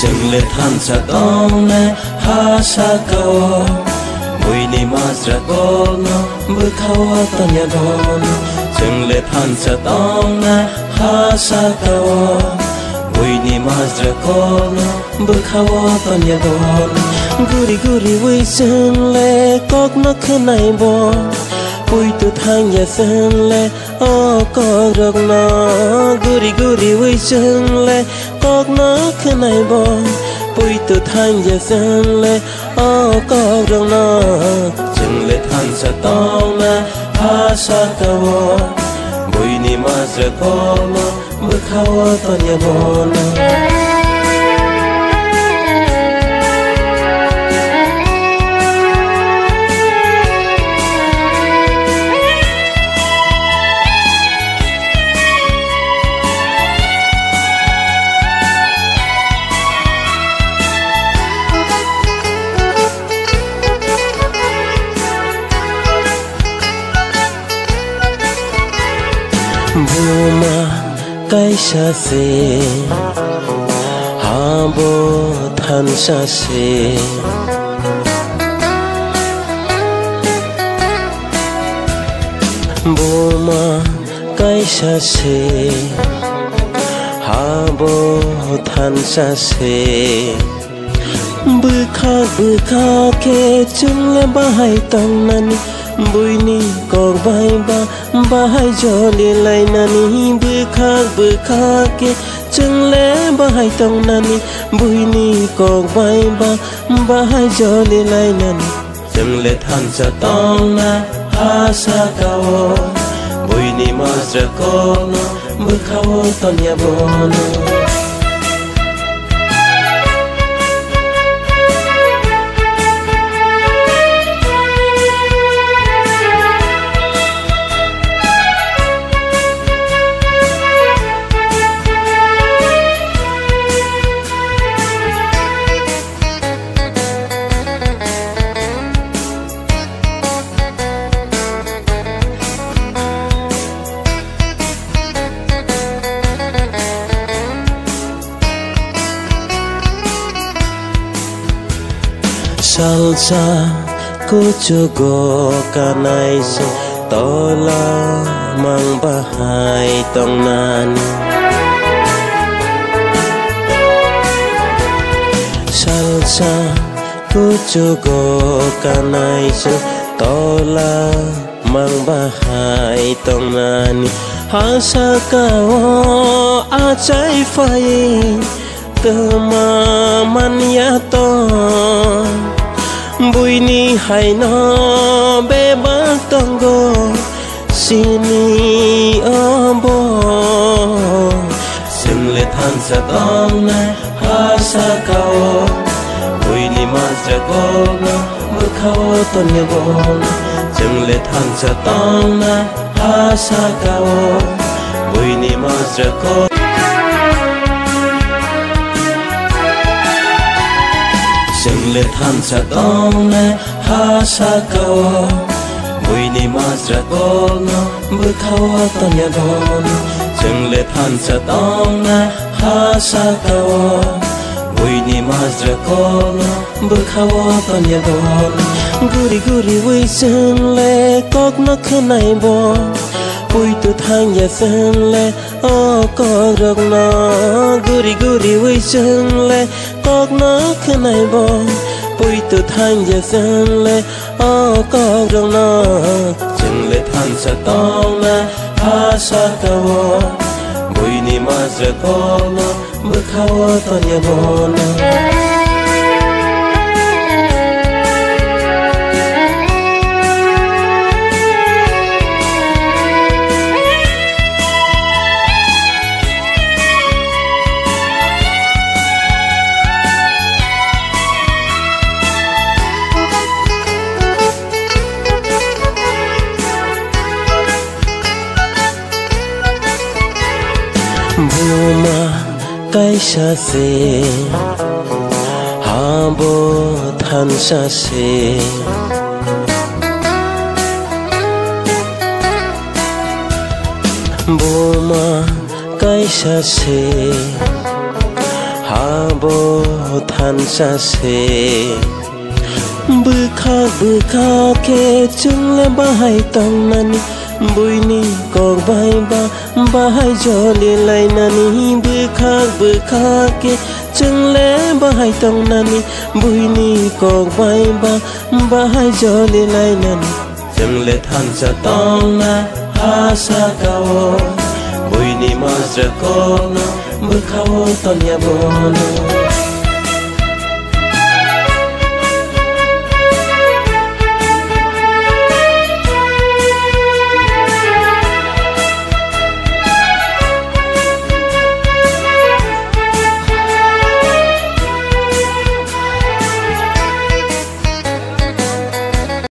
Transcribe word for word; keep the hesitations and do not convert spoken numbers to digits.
Chwng le thansa tongnai ha saka-o, buini majra kokno bwkha-o tongya bono. Chwng le thansa tongnai ha saka-o, buini majra kokno bwkha-o tongya bono. Guri guri wi chwng le kokno khwnai bo, puitu thangya chwng le o kokrokno. Guri guri wi chwng le kokno khwnai bo, puitu thangya chwng le o kokrokno. Chwng le thansa tongnai ha saka-o, buini majra kokno bwkha-o tongya bono. Buma kaisa se, habo thansa se. Buma kaisa se, habo thansa se. Bwkhak bwkhak khe chwng le bahai tongnani, buini kok bai ba bahai joli lainani. Bwkhak bwkhak khe chwng le bahai tongnani, buini kok bai ba bahai joli lainani. Chwng le thansa tongnai ha saka-o, buini majra kokno bwkha-o tongya bono. Salsa kuchugo kanai se tola mang bahai tongnani. Salsa kuchugo kanai se tola mang bahai tongnani. Ha saka-o achai phai tongma manya tong, buini haino bebak tongo sini obo. Chwng le thansa tongnai ha saka-o, buini majra kokno bwkha-o tongya bono. Chwng le thansa tongnai ha saka-o, buini majra kok. Chwng le thansa tongnai ha saka-o, buini majra kokno bwkha-o tongya bono. Chwng le thansa tongnai ha saka-o, buini majra kokno bwkha-o tongya bono. Guri guri wi chwng le kokno khwnai bo, puitu thangya chwng le o kokrokno. Guri guri wi chwng le kokno khwnai bo, puitu thangya chwng le o kokrokno. Chwng le thansa tongnai ha saka-o, buini majra kokno bwkha-o tongya bono. Buma kaisa se, habo thansa se. Buma kaisa se, Abo thansa se. Bwkhak bwkhak khe chwngle bahai tongnani, buini kok bai ba bahai joli lainani. Bwkhak bwkhak khe chwngle bahai tongnani, buini kok bai ba bahai joli lainani. Chwngle thansa tongna ha saka-o, buini majra kokno bwkha-o tongya bono.